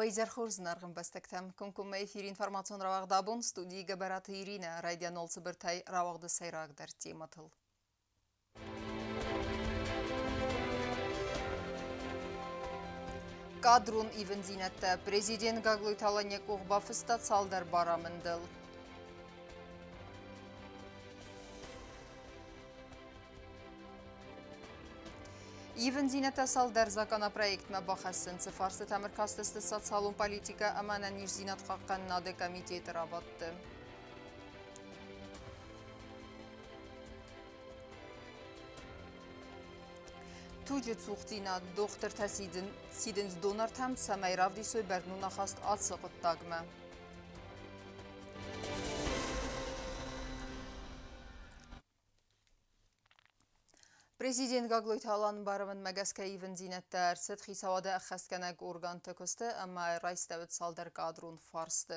Уӕ изӕр хорз, зынаргъ ӕмбӕстӕгтӕ! Комкоммӕ эфиры информацион рауагъд абон студийы Гӕбӕраты Иринӕ райдиан цыбыртӕй рауагъды сӕйрагдӕр темӕтыл. Кадрон ивындзинӕдтӕ президент Гаглойты Алан йӕ къух бафыста цалдӕр барамындыл. Ивындзинӕдтӕ цалдӕр законопроектмӕ бахӕссынц, цы фарстытӕм ӕркастысты социалон политикӕ ӕмӕ ӕнӕниздзинад хъахъхъӕнынады комитеты рабадты. Туджы цухдзинад дохтыртӕ сидынц донортӕм, цӕмӕй равдисой бӕрнон ахаст ацы хъуыддагмӕ. Президент Гаглойты Алан барамындмӕ гӕсгӕ ивындзинӕдтӕ ӕрцыд хицауады ӕххӕстгӕнӕг органты куысты ӕмӕ райстӕуыд цалдӕр кадрон фарсты.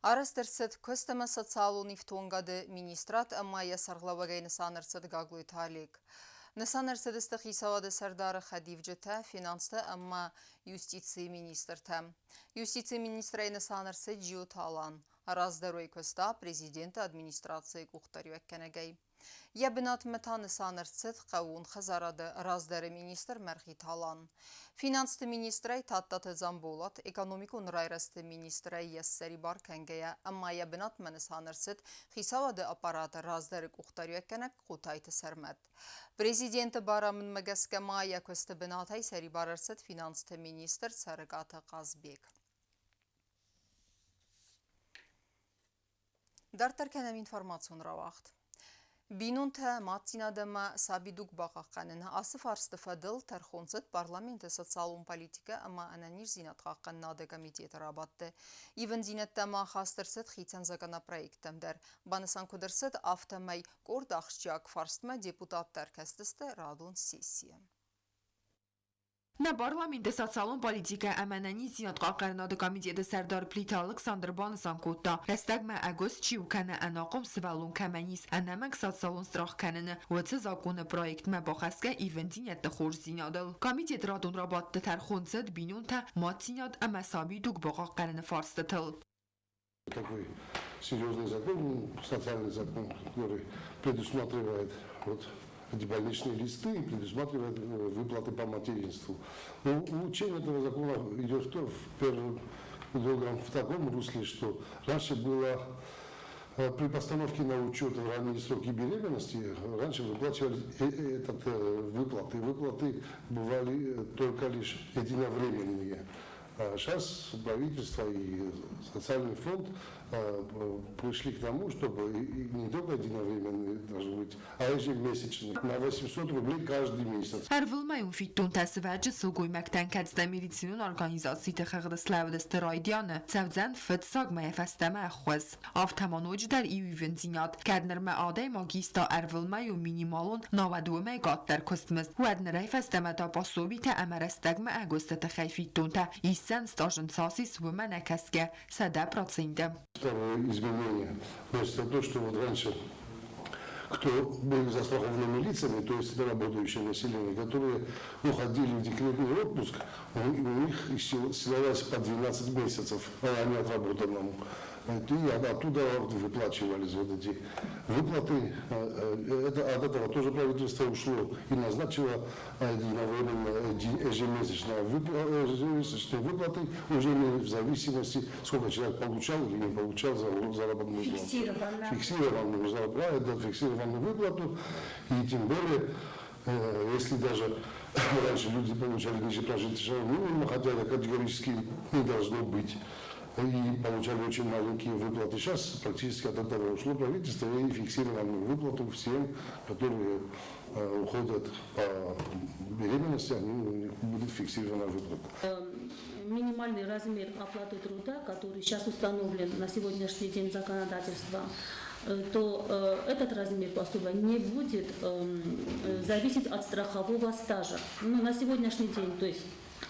Арӕзт ӕрцыд куыст ӕмӕ социалон ифтонгады министрад ӕмӕ йӕ сӕргълӕууӕгӕй нысан ӕрцыд Гаглойты Олег. Нысан ӕрцыдысты хицауады сӕрдары хӕдивджытӕ, финанстӕ ӕмӕ юстицийы министртӕ. Юстицийы министрӕй нысан ӕрцыд Джиоты Алан. Раздӕрӕй куыста президенты администрацийы къухдариуӕггӕнӕгӕй. Йӕ бынатмӕ та нысан ӕрцыд хъӕууон хӕдзарады раздӕры министр Мӕргъиты Алан. Финансты министрӕй Тадтаты Дзамболат, экономикон райрӕзты министрӕй йӕ ссӕрибар кӕнгӕйӕ ӕмӕ йӕ бынатмӕ нысан ӕрцыд хицауады аппараты раздӕры къухдариуӕггӕнӕг Хъотайты Сӕрмӕт. Президенты барамындмӕ гӕсгӕ ма йӕ куысты бынатӕй сӕрибар ӕрцыд финансты министр Цӕрыкъаты Хъазбег. Дарддӕр кӕнӕм информацион рауагъд. Бинонтӕ, маддзинад ӕмӕ сабидуг бахъахъхъӕнын ацы фарсты фӕдыл тӕрхон цыд парламенты социалон политикӕ ӕмӕ ӕнӕниздзинад хъахъхъӕнынады комитеты рабадты. Ивындзинӕдтӕ ма хаст ӕрцыд хицӕн законопроекттӕм дӕр. Банысан куыд ӕрцыд, афтӕмӕй къорд ахсджиаг фарстмӕ депутаттӕ ӕркӕсдзысты радон сессийы. Нӕ парламенты социалон политикӕ ӕмӕ ӕнӕниздзинад хъахъхъӕнынады комитеты сӕрдар Плиты Алыксандр банысан кодта, рӕстӕгмӕ ӕгуыст чи у кӕнӕ ӕнахъом сывӕллон кӕмӕн ис, ӕнӕмӕнг социалон страх кӕныны, уыцы законы проектмӕ бахӕсгӕ ивындзинӕдты хорздзинадыл. Комитет радон рабадты тӕрхон цыд бинонтӕ, маддзинад ӕмӕ сабидуг бахъахъхъӕныны фарстытыл. Такой серьезный закон, социальный закон, который предусматривает вот эти больничные листы и предусматривает выплаты по материнству. Но улучшение этого закона идет в первом долгом в таком русле, что раньше было при постановке на учет в ранние сроки беременности раньше выплачивали этот, выплаты. Выплаты бывали только лишь единовременные. Сейчас правительство и социальный фонд пришли к тому, чтобы не только единовременные должны быть, а ежемесячные, на 800 рублей каждый месяц. Ӕрвылмӕйон фиддонтӕ сывӕрджы сылгоймӕгтӕн кӕцытӕ медицинон организациты хыгъды слӕудысты райдианы, цӕудзӕн фыццаг мӕйӕ фӕстӕмӕ ӕххуыс. Афтӕ ма ноджыдӕр иу ивындзинад, кӕд нырмӕ адӕймаг иста ӕрвылмӕйон минималон, науӕд уымӕй къаддӕр куыстмызд, уӕд нырӕй фӕстӕмӕ та пособитӕ ӕмӕ рӕстӕгмӕ ӕгуысты тыххӕй фиддонтӕ исдзӕн стаж ын цас ис, уымӕ нӕ кӕсгӕ, 100%. Второе изменение. Значит, это то, что вот раньше кто были застрахованными лицами, то есть это работающее население, которые уходили в декретный отпуск, у них исчислялось по 12 месяцев ранее отработанному. И оттуда выплачивались вот эти выплаты. Это, от этого тоже правительство ушло и назначило единовременное ежемесячные выплаты уже не в зависимости, сколько человек получал или не получал за заработную плату. Фиксированно. Фиксированную зарплату, да, фиксированную выплату. И тем более, если даже раньше люди получали ниже прожиточного минимума, хотя это категорически не должно быть, и получали очень маленькие выплаты. Сейчас практически от этого ушло правительство и фиксированную выплату всем, которые уходят по беременности, они, у них будет фиксированная выплата. Минимальный размер оплаты труда, который сейчас установлен на сегодняшний день законодательством, то этот размер пособия не будет зависеть от страхового стажа. Ну, на сегодняшний день, то есть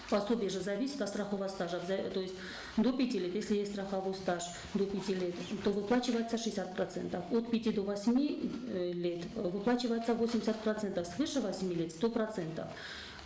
пособие же зависит от страхового стажа. То есть до 5 лет, если есть страховой стаж до 5 лет, то выплачивается 60%. От 5 до 8 лет выплачивается 80%, свыше 8 лет 100%.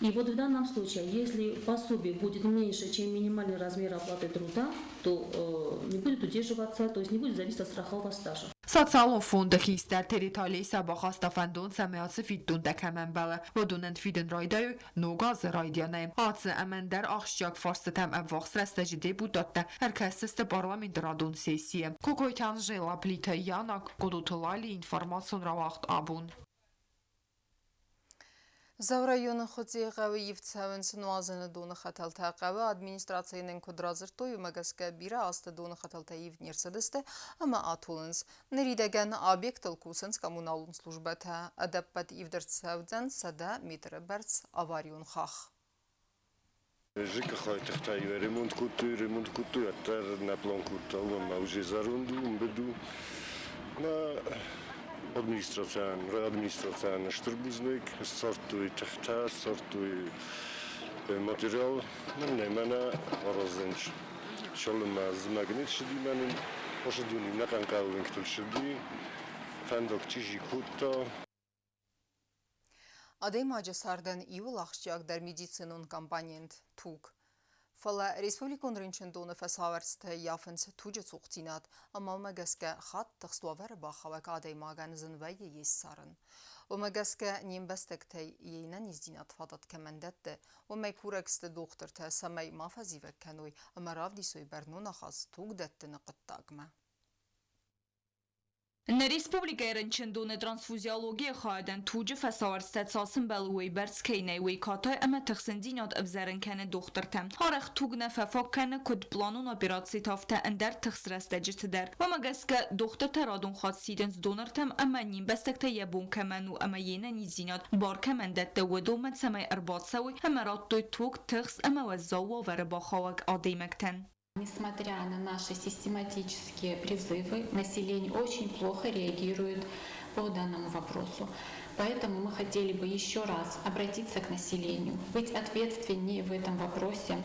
И вот в данном случае, если пособие будет меньше, чем минимальный размер оплаты труда, то не будет удерживаться, то есть не будет зависеть от страхового стажа. Социалон фонды хистӕр Тереты Олеся бахаста фӕндон, цӕмӕй ацы фиддонтӕ кӕм ӕмбӕлы, уыдонӕн фидын райдайой ног азы райдианӕй. Ацы ӕмӕ ӕндӕр ахсджиаг фарстытӕм ӕввахс рӕстӕджы депутаттӕ ӕркӕсдзысты парламенты радон сессийы. Кокойты Анжела, Плиты Яна, Къодоты Лали, информацион рауагъд абон. Дзауы районы Хуыцъейы хъӕуы ивд цӕуынц нуазыны доны хӕтӕлтӕ. Хъӕуы администрацийы нын куыд радзырдтой, уымӕ гӕсгӕ бирӕ азты доны хӕтӕлтӕ ивд не рцыдысты ӕмӕ атулынц. Ныридӕгӕн объектыл кусынц коммуналон службӕтӕ. Ӕдӕппӕт ивд ӕрцӕудзӕн 100 метры бӕрц аварион хахх. ЖКХ тыхтӕй ремонт кодтой, ӕддӕр нӕ план кодта, уымӕн ма уже зӕронд у, ӕмбыд у. Нӕ администрацийӕн, райадминистрацийӕн стыр бузныг, ссардтой тыхтӕ, ссардтой материал. Нӕ мӕнӕ араздзӕнис. Цалынмӕ зымӕг не ссыди, мӕнӕн Ошадуни нӕхъӕн хъӕуы ссыди, фӕндаг чъизи кодта. Адӕймаджы цардӕн иууыл ахсджиагдӕр медицинон компонент – туг. Фӕлӕ республикон рынчындоны фӕсауӕрцтӕ ӕййафынц туджы цухдзинад, ӕмӕ уымӕ гӕсгӕ хатт тыхст уавӕры бахауӕг адӕймагӕн зын вӕййы йе ссарын. Уымӕ гӕсгӕ не мбӕстӕгтӕй йе нӕниздзинад фадат кӕмӕн дӕтты, уымӕй курӕг сты дохтыртӕ, цӕмӕй ма фӕзивӕг кӕной ӕмӕ равдисой бӕрнон ахаст туг дӕттыны хъуыддагмӕ. Нӕ республикӕйы рынчындоны трансфузиологийы хайадӕн туджы фӕсауӕрцтӕ цас ӕмбӕлы, уыйбӕрц кӕй нӕй, уый катай ӕмӕ тыхсындзинад ӕвзӕрын кӕны дохтыртӕм. Арӕх туг нӕ фӕфаг кӕны куыд планон операциты, афтӕ ӕндӕр тыхст рӕстӕджыты дӕр. Уымӕ гӕсгӕ дохтыртӕ радон хатт сидынц донортӕм ӕмӕ не мбӕстӕгтӕй йӕ бон кӕмӕн у ӕмӕ йе нӕниздзинад бар кӕмӕн дӕтты, уыдонмӕ, цӕмӕй ӕрбацӕуой ӕмӕ радтой туг тыхст ӕмӕ уӕззау уавӕры бахауӕг адӕймӕгтӕн. Несмотря на наши систематические призывы, население очень плохо реагирует по данному вопросу. Поэтому мы хотели бы еще раз обратиться к населению, быть ответственнее в этом вопросе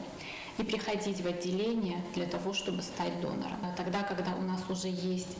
и приходить в отделение для того, чтобы стать донором. А тогда, когда у нас уже есть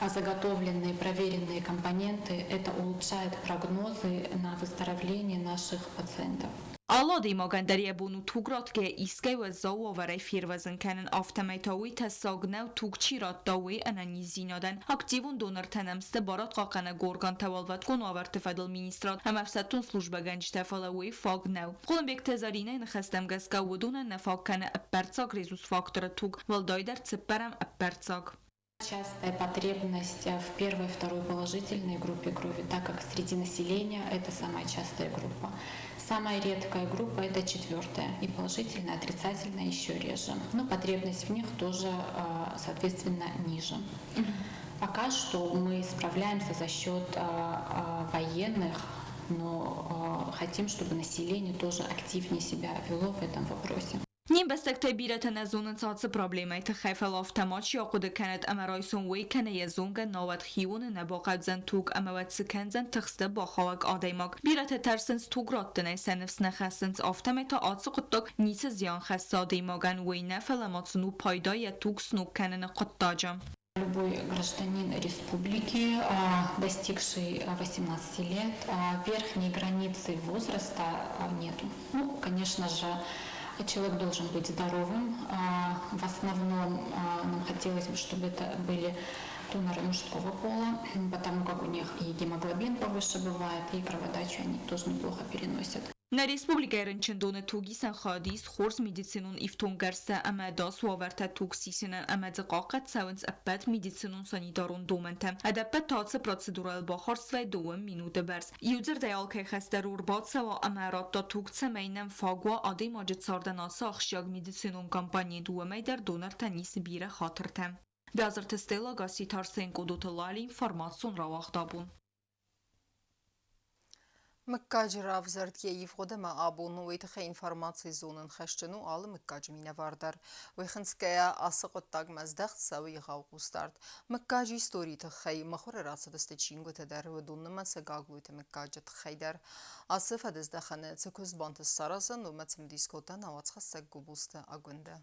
заготовленные, проверенные компоненты, это улучшает прогнозы на выздоровление наших пациентов. Алы адӕймагӕн дӕр йӕ бон у туг ратгӕйӕ искӕй уӕззау уавӕрӕй фервӕзын кӕнын, афтӕмӕй та уый тӕссаг нӕу, туг чи радта, уый ӕнӕниздзинадӕн. Активон донортӕ нӕм сты барадхъахъхъӕнӕг органтӕ, уӕлвӕткон уавӕрты фӕдыл министрад ӕмӕ ӕфсӕддон службӕгӕнджытӕ, фӕлӕ уый фаг нӕу. Хъуылымбегты Зӕринӕйы ныхӕстӕм гӕсгӕ, уыдонӕн нӕ фаг кӕны ӕппӕрццаг резус-факторы туг, уӕлдайдӕр цыппӕрӕм ӕппӕрццаг. Частая потребность в первой и второй положительной группе крови, так как среди населения это самая частая группа. Самая редкая группа – это четвертая, и положительная, и отрицательная еще реже. Но потребность в них тоже, соответственно, ниже. Пока что мы справляемся за счет военных, но хотим, чтобы население тоже активнее себя вело в этом вопросе. Не мбӕстӕгтӕй бирӕтӕ нӕ зонынц ацы проблемӕйы тыххӕй, фӕлӕ афтӕ мачи ахъуыды кӕнӕд, ӕмӕ райсом уый кӕнӕ йӕ зонгӕ, науӕд хионы нӕ бахъӕудзӕн туг ӕмӕ уӕд цы кӕндзӕн тыхсты бахауӕг адӕймаг. Бирӕтӕ тӕрсынц туг раттынӕй, сӕ ныфс нӕ хӕссынц, афтӕмӕй та ацы хъуыддаг ницы зиан хӕссы адӕймагӕн, уый нӕ, фӕлӕ ма сын у пайда йӕ туг сног кӕныны хъуыддаджы. Любой гражданин республики, достигший 18 лет, верхней границы возраста нету. Ну, конечно же, человек должен быть здоровым. В основном нам хотелось бы, чтобы это были доноры мужского пола, потому как у них и гемоглобин повыше бывает, и кровотечу они тоже неплохо переносят. Нӕ республикӕйы рынчындоны тугисӕн хайады ис хорз медицинон ифтонггӕрзтӕ ӕмӕ ӕдас уавӕртӕ туг сисынӕн ӕмӕ дзы хъахъхъӕд цӕуынц ӕппӕт медицинон-санитарон домӕнтӕ. Ӕдӕппӕт та ацы процедурӕйыл бахардз вӕййы 2 минуты бӕрц. Иудзырдӕй, алкӕй хӕс дӕр у ӕрбацӕуа ӕмӕ радта туг, цӕмӕй нӕм фаг уа адӕймаджы цардӕн ацы ахсджиаг медицинон компонент, уымӕй дӕр донортӕн ис бирӕ хатыртӕ. Биазырты Стелла, Гасситы Арсен, Къодоты Лали, информацион рауагъд абон. Мыггаджы равзӕрд, йӕ ивгъуыд ӕмӕ абон, уый тыххӕй информаци зонын хӕсджын у алы мыггаджы минӕвар дӕр. Уый хынцгӕйӕ ацы хъуыддагмӕ здӕхт цӕуы егъау хъусдард. Мыггаджы историйы тыххӕй мыхуыры рацыдысты чингуытӕ дӕр, уыдон нымӕцы Гаглойты мыггаджы тыххӕй дӕр. Ацы фӕдыздӕхӕны цы куыст бантыст саразын, уымӕ цымыдис кодта нӕ уацхӕссӕг Губулты Агуындӕ.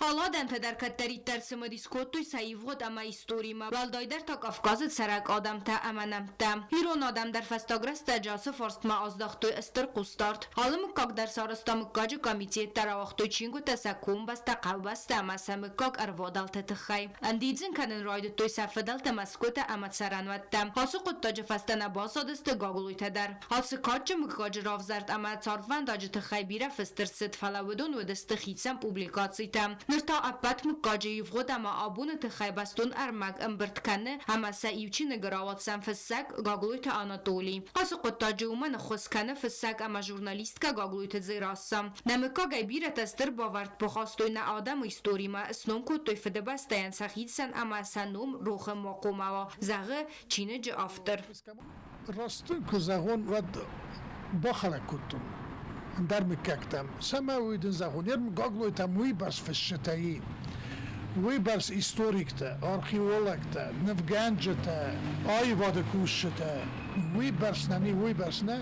Алы адӕмтӕ дӕр кӕддӕриддӕр цымыдис кодтой сӕ ивгъуыд ӕмӕ историмӕ, уӕлдайдӕр та Кавказы цӕрӕг адӕмтӕ ӕмӕ нӕмттӕ. Ирон адӕм дӕр фӕстаг рӕстӕджы ацы фарстмӕ аздӕхтой стыр хъусдард. Алы мыггаг дӕр сарӕзта мыггаджы комитеттӕ, рауагътой чингуытӕ сӕ комбӕстӕ, хъӕубӕстӕ ӕмӕ сӕ мыггаг ӕрвадӕлты тыххӕй. Ӕндидзын кӕнын райдыдтой сӕ фыдӕлты мӕсгуытӕ ӕмӕ цӕрӕнуӕттӕ. Ацы хъуыддаджы фӕстӕ нӕ баззадысты Гаглойтӕ дӕр. Ацы кадджын мыггаджы равзӕрд ӕмӕ цардвӕндаджы тыххӕй бирӕ фыст ӕрцыд, фӕлӕ уыдон уыдысты хицӕн публикацитӕ. Ныр та ӕппӕт мыггаджы ивгъуыд ӕмӕ абоны тыххӕй бӕстон ӕрмӕг ӕмбырд кӕны ӕмӕ сӕ иу чиныгы рауадздзӕн фыссӕг Гаглойты Анатолий. Ацы хъуыддаджы уымӕн ӕххуыс кӕны фыссӕг ӕмӕ журналисткӕ Гаглойты Дзерассӕ. Нӕ мыггагӕй бирӕтӕ стыр бавӕрд бахастой нӕ адӕмы историмӕ, сном кодтой Фыдыбӕстӕйӕн сӕхицӕн ӕмӕ сӕ ном рохы ма хъуамӕ уа, зӕгъы чиныджы автор. Раст куы зӕгъон, уӕд бахӕлӕг кодтон ӕндӕр мыггӕгтӕм. Цӕмӕ уый дын зӕгъон, йе Гаглойтӕм уыйбӕрц фысджытӕ и, уыйбӕрц историктӕ, археологтӕ, нывгӕнджытӕ, аивады кусджытӕ, уыйбӕрц нӕм и, уыйбӕрц нӕ.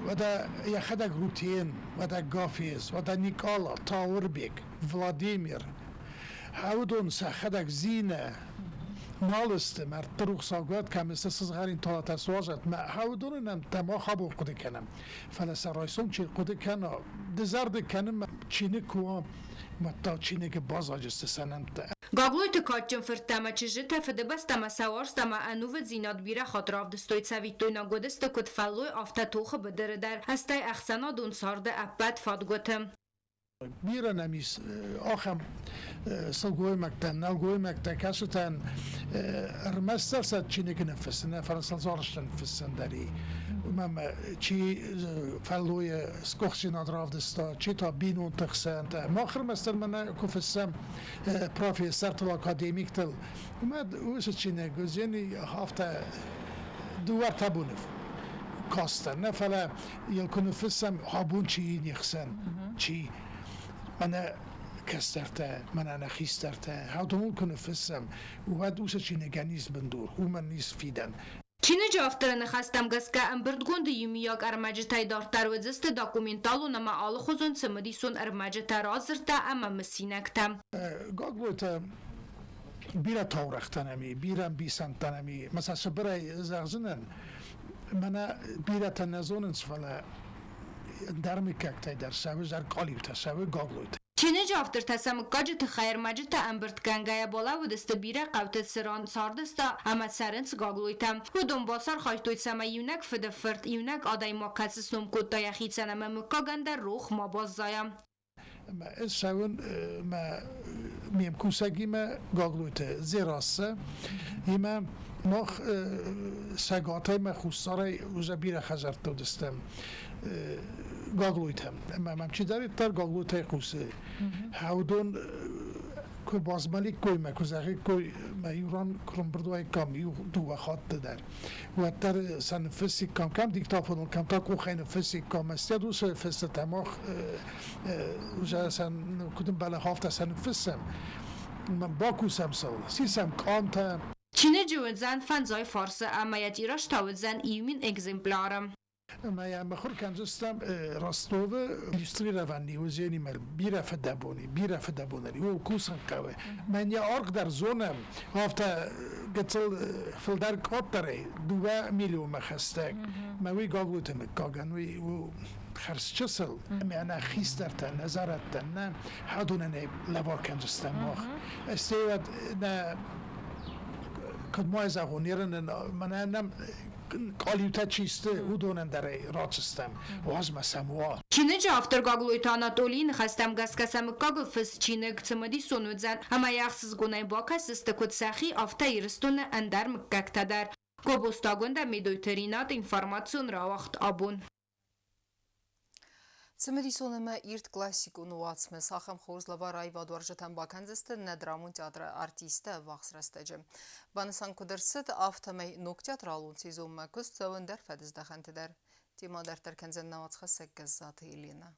Уӕдӕ йӕхӕдӕг Рутен, уӕдӕ Гафез, уӕдӕ Никъала, Тауырбег, Владимир, уыдон сӕхӕдӕг Зинӕ, нал сты, мӕрдты рухсаг уӕд, кӕм сты сызгъӕрин талатӕ суазӕт, мӕ уыдоны нӕмттӕ мах абон хъуыды кӕнӕм. Фӕлӕ сӕ райсом чи хъуыды кӕна, дызӕрдыг кӕнын, чиныг куы уа, мадта чиныгы баззадысты сӕ нӕмттӕ. Гаглойты кадджын фырттӕ ӕмӕ чызджытӕ Фыдыбӕстӕмӕ сӕ уарзт ӕмӕ ӕнувыддзинад бирӕ хатт равдыстой, цӕвиттойнаг уыдысты куыд фӕллой, афтӕ тохы быдыры дӕр, стӕй ӕхсӕнадон царды ӕппӕт фадгуыты. Бирӕ нӕм ис ахӕм сылгоймӕгтӕ, нӕлгоймӕгтӕ, кӕцытӕн ӕрмӕстдӕр сӕ чиныг ныффыссын, нӕ фӕлӕ сӕ зарджытӕ ныффыссын дӕр и. Уымӕн чи фӕллойы сгуыхтдзинад равдыста, чи та бинонты хсӕн. Мах ӕрмӕстдӕр мӕнӕ куы фыссӕм профессортыл, академиктыл, уымӕ уыцы чиныг уыдзӕни афтӕ дыууӕ-ӕртӕ боны кастӕн, нӕ фӕлӕ йыл куы ныффыссӕм, абон чи не хсӕн, чи мӕнӕ кӕстӕртӕ, мӕнӕ нӕ хистӕртӕ, уыдоныл куы ныффыссӕм, уӕд уыцы чиныгӕн ис бындур, уымӕн ис фидӕн. Чиныджы авторы ныхӕстӕм гӕсгӕ ӕмбырдгонды иумиаг ӕрмӕджытӕй дарддӕр уыдзысты документалон ӕмӕ алыхуызон цымыдисон ӕрмӕджытӕ, радзырдтӕ ӕмӕ мысинӕгтӕ. Гаглойтӕ бирӕ таурӕгътӕ нӕм и, бирӕ ӕмбисӕндтӕ нӕм и. Мӕ сӕ цыбырӕй зӕгъдзынӕн, мӕнӕ бирӕтӕ нӕ зонынц, фӕлӕ ӕндӕр мыггӕгтӕй дӕр цӕуы зӕркъалиутӕ, цӕуы гаглойтӕ. Чиныджы автортӕ сӕ мыггаджы тыххӕй ӕрмӕджытӕ ӕмбырдгӕнгӕйӕ балӕууыдысты бирӕ хъӕуты, цыран цардысты ӕмӕ цӕрынц Гаглойтӕ. Уыдон бацархайдтой, цӕмӕй иунӕг фыды фырт, иунӕг адӕймаг кӕцы сном кодта йӕхицӕн ӕмӕ мыггагӕн дӕр рох ма баззайа. Ӕз цӕуын мӕ ме мкусӕгимӕ Гаглойты Дзерассӕ имӕ. Мах Цӕгатӕй мӕ Хуссарӕй уже бирӕ хӕдзӕртты уыдыстӕм Гаглойтӕм. Ӕмӕ мӕм чидӕриддӕр Гаглойтӕй хъусы. Уыдон куы базмӕликкой мӕ куы зӕгъиккой, мӕ иу ран куы рымбырд уаиккам иу дыууӕ хатты дӕр, уӕддӕр сӕ ныффыссиккам, кӕм диктофоныл, кӕм та къухӕй ныффыссиккам. Ӕстӕд уыцы фыстытӕ мах уже сӕ куыд ӕмбӕлы, афтӕ сӕ ныффыссӕм, бакусӕм сыл, сисӕм къамтӕ. Чиныджы уыдзӕн фӕндзай фарсы ӕмӕ йӕ тираж та уыдзӕн 1000 экземпляры. Ӕмӕ йӕ мыхуыр кӕндзыстӕм Ростовы иллюстрированный уыдзӕнимӕ бирӕ фыдӕбони, бирӕ фыдӕбонӕн, ууыл кусын хъӕуы. Мӕн йӕ аргъ дӕр зонӕм, афтӕ гыццыл фылдӕр къаддӕрӕй, 2 миллионмӕ хӕстӕг. Мӕ уый Гаглойты мыггагӕн уый у хӕрзчысыл. Ӕмӕ нӕ хистӕртӕ, нӕ зӕрӕдтӕн, нӕ хӕдонӕн ӕй лӕвар кӕндзыстӕм мах. Стӕй уӕд нӕ куыд ма зӕгъон, ерын мӕнӕ нӕм къалиутӕ чи сты, уыдонӕн дӕр ӕй ратдзыстӕм, уадз ма сӕм уа. Чиныджы автор Гаглойты Анатолийы ныхӕстӕм гӕсгӕ сӕ мыггагыл фыст чиныг цымыдисон уыдзӕн ӕмӕ йӕ ӕхсызгонӕй бакӕсдзысты куыд сӕхи, афтӕ Ирыстоны ӕндӕр мыггӕгтӕ дӕр. Гобозты Агуындӕ, Медойты Ринат, информацион рауагъд абон. Цымыдисон ӕмӕ ирд классикон уацмыс ахӕм хорз лӕвар аивадуарзджытӕн бакӕндзысты нӕ драмон театры артисттӕ ӕввахс рӕстӕджы. Банысан куыд ӕрцыд, афтӕмӕй ног театралон сезонмӕ куыст цӕуы ӕндӕр фӕдыздӕхӕнты дӕр. Темӕ дарддӕр кӕндзӕн нӕ уацхӕссӕг Гӕззаты Еленӕ.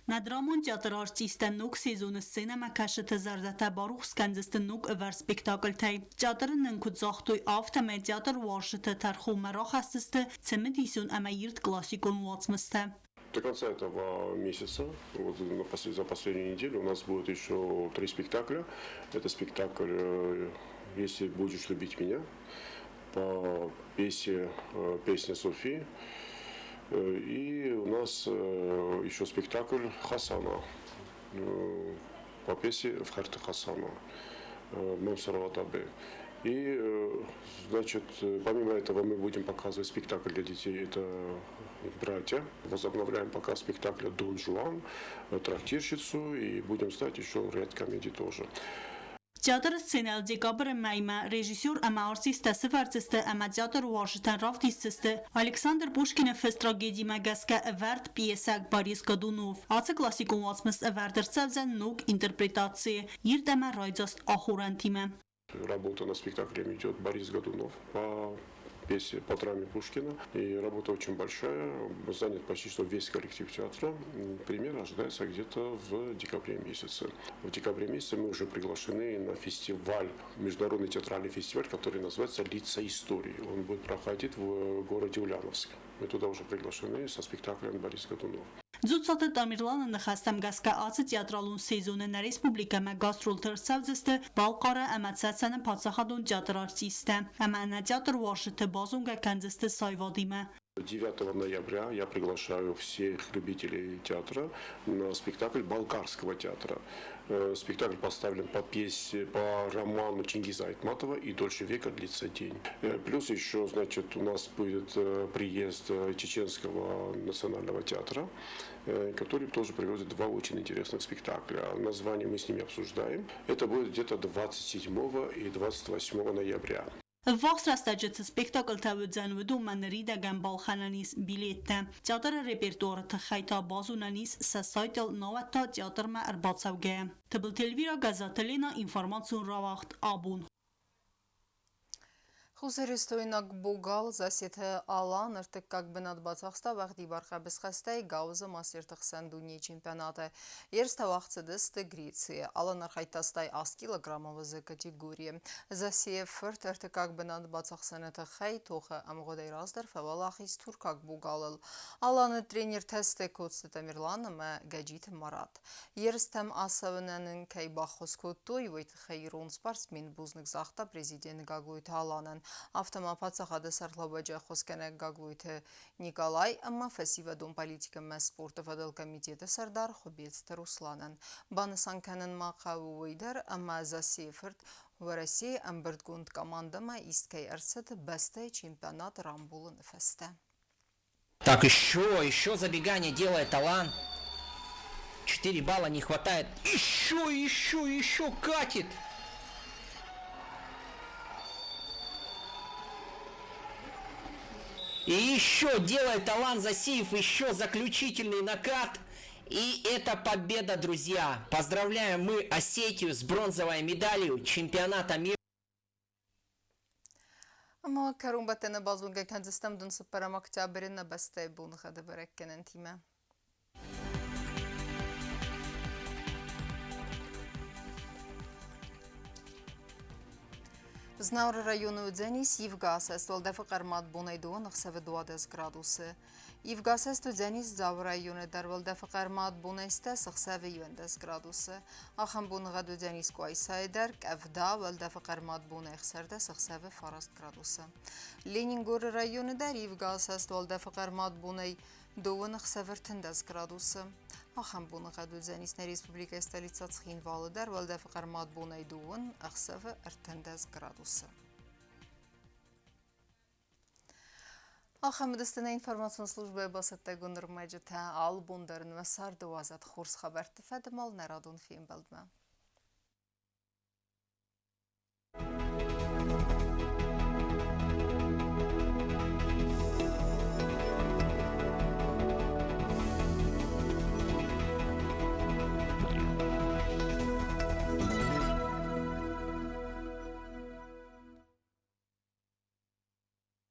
Нӕ драмон театры артисттӕ ног сезоны сценӕмӕкӕсджыты зӕрдӕтӕ барухс кӕндзысты ног ӕвӕрд спектакльтӕй. Театры нын куыд загътой, афтӕмӕй театр уарзджыты тӕрхонмӕ рахӕсдзысты цымыдисон ӕмӕ ирд классикон уацмыстӕ. До конца этого месяца, вот за последнюю неделю у нас будет еще 3 спектакля. Это спектакль «Если будешь любить меня» по пьесе «Песня Софии». И у нас еще спектакль «Хасана» по пьесе «Вхарты Хасана» Мамсурова Табе. И, значит, помимо этого мы будем показывать спектакль для детей, это «Братья». Возобновляем показ спектакля «Дон Жуан», «Трактирщицу», и будем ставить еще ряд комедий тоже. Театр сценал декабрь майма режиссер ама артист сыварцисты ама театр уаржытан равдисцисты Александр Пушкин фест трагедима гӕсгӕ ӕвӕрд пьесӕ Борис Годунов. Ацы классикон уацмыс ӕвӕрд ӕрцӕудзӕн ног интерпретацийы ирд ӕмӕ райдзаст ахорӕнтимӕ. Работа над спектаклем идет Борис Годунов по пьесе по драме Пушкина. И работа очень большая, занят почти что весь коллектив театра. Премьера ожидается где-то в декабре месяце. В декабре месяце мы уже приглашены на фестиваль, международный театральный фестиваль, который называется «Лица истории». Он будет проходить в городе Ульяновск. Мы туда уже приглашены со спектаклем «Борис Годунов». Дзуццаты Тамерланы ныхӕстӕм гӕсгӕ ацы театралон сезоны нӕ республикӕмӕ гастролты ӕрцӕудзысты Балхъары ӕмӕ Цӕцӕны паддзахадон театры артисттӕ ӕмӕ нӕ театруарзджыты базонгӕ кӕндзысты сӕ аивадимӕ. 9 ноября я приглашаю всех любителей театра на спектакль Балкарского театра. Спектакль поставлен по пьесе, по роману Чингиза Айтматова «И дольше века длится день». Плюс еще, значит, у нас будет приезд Чеченского национального театра, который тоже привозит 2 очень интересных спектакля. Название мы с ними обсуждаем. Это будет где-то 27 и 28 ноября. Ӕввахс рӕстӕджы цы спектаклтӕ уыдзӕн, уыдонмӕ ныридӕгӕн балхӕнӕн ис билеттӕ. Театры репертуары тыххӕй та базонӕн ис сӕ сайтыл, науӕд та театрмӕ ӕрбацӕугӕйӕ. Тыбылты Эльвира, Гӕззаты Лена, информацион рауагъд «Абон». Хуссарирыстойнаг богал Зассеты Алан ӕртыккаг бынат бацахста уӕгъдибар хъӕбысхӕстӕй гауызы мастерты хсӕн дунейы чемпионаты. Ерыстӕ уагъд цыдысты Грецийы. Алан архайдта 68 килограммы категорийы. Зассейы фырт ӕртыккаг бынат бацахсыны тыххӕй тохы ӕмгъуыдӕй раздӕр фӕуӕлахиз туркаг богалыл. Аланы тренертӕ сты Коцты Тамерлан ӕмӕ Гӕджиты Марат. Ерыстӕм ацӕуынӕн ын кӕй баххуыс кодтой, уый тыххӕй ирон спортсмен бузныг загъта президент Гаглойты Аланӕн. Афтӕ ма паддзахады сӕргълӕууӕджы ӕххуысгӕнӕг Гаглойты Николай ӕмӕ фӕсивӕдон политикӕмӕ спорты фӕдыл комитеты сӕрдар Хуыбецты Русланӕн. Банысан кӕнын ма хъӕуы уый дӕр, ӕмӕ Зассейы фырт Уӕрӕсейы ӕмбырдгонд командӕмӕ ист кӕй ӕрцыд бӕстӕйы чемпионат рамбулыны фӕстӕ. Так, еще забегание делает Алан. 4 балла не хватает. Еще катит. И еще делает Алан Засиев, еще заключительный накат. И это победа, друзья. Поздравляем мы Осетию с бронзовой медалью чемпионата мира. Ӕмӕ кӕронбӕттӕны базонгӕ кӕндзыстӕм дын цыппӕрӕм октябры нӕ бӕстӕйы боныгъӕды бӕрӕггӕнӕнтимӕ. Знауыры районы уыдзӕнис ивгӕ асӕст, уӕлдӕфы хъӕрмад бонӕй дыууын, ӕхсӕвы 12 градусы. Ивгӕ асӕст уыдзӕнис Дзауы районы дӕр, уӕлдӕфы хъӕрмад бонӕй стӕс, ӕхсӕвы 11 градусы. Ахӕм боныгъӕд уыдзӕнис Къуайсайы дӕр, къӕвда, уӕлдӕфы хъӕрмад бонӕй 16, ӕхсӕвы 9 градусы. Ленингоры районы дӕр ивгӕ асӕст, уӕлдӕфы хъӕрмад бонӕй дыууын, ӕхсӕвы 13 градусы. Ахӕм боныгъӕд уыдзӕнис нӕ республикӕйы столицӕ Цхинвалы дӕр, уӕлдӕфы хъӕрмад бонӕй дыууын, ӕхсӕвы 13 градусы. Ахӕм уыдысты нӕ информацион службӕйы бацӕттӕгонд ӕрмӕджытӕ. Алы бон дӕр нӕ царды уадзӕд хорз хабӕртты фӕдымал нӕ радон фембӕлдмӕ.